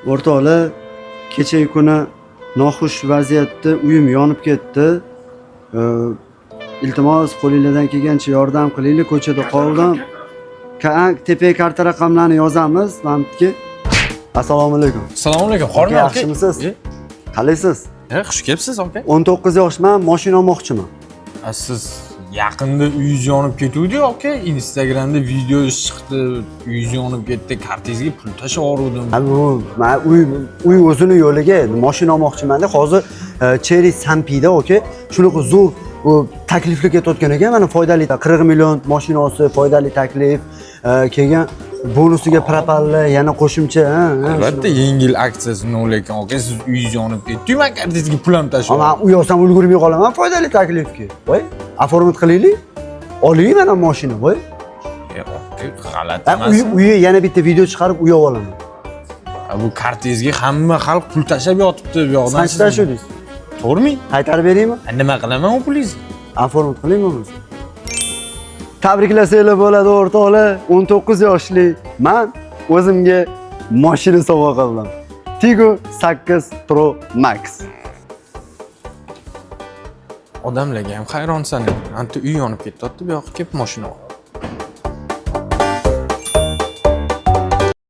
O'rtoqlar, kechagi kuni noxush vaziyatda uyim yonib ketdi. Iltimos, qo'linglardan kelgancha yordam qilinglar, ko'chada qoldim. Tepaga karta raqamlarini yozamiz, manimki. Assalomu alaykum. Assalomu alaykum. Aka, Hormang, aka. yaxshimisiz? Qalaysiz? Xush kelibsiz, aka. 19 yoshman, mashina olmoqchiman. A, siz yaqinda uyingiz yonib ketuvdi, aka. Instagramda video chiqdi, uyingiz yonib ketdi, kartangizga pul tashlab yubordim. Ha, bu man uy o'zini yo'liga, mashina olmoqchimanda. Hozir Chery Sampida, aka, shunaqa zo'r u takliflar ketayotgan ekan. Mana, foydali 40 million mashina olsa, foydali taklif, keyin bonusiga propalli yana qo'shimcha, ha, Albatta, yengil aksiyasi nol ekan, aka. Siz uyingiz yonib ketdi, man kartangizga pul ham tashlab Man uy olsam ulgurmay qolaman foydali taklifga. Voy, оформить qilaylik. Oling mana mashina, voy. E, aka, g'alati Ha, emas. Uyi yana bitta video chiqarib uy olib olaman. Ha, bu kartangizga hamma xalq pul tashlab yotibdi bu yoqdan. Qancha tashladingiz? 4000. Qaytarib beraymi? Ha, nima qilaman u pulingizni? Оформить qilaymi bo'lmasa? Tabriklasanglar bo'ladi, o'rtoqlar. 19 yoshli man o'zimga mashina sovg'a qildim. Tiggo 8 Pro Max. Odamlarga ham hayronsan. Anta uy yonib ketyapti, bu yoqqa kelib mashina olyapti.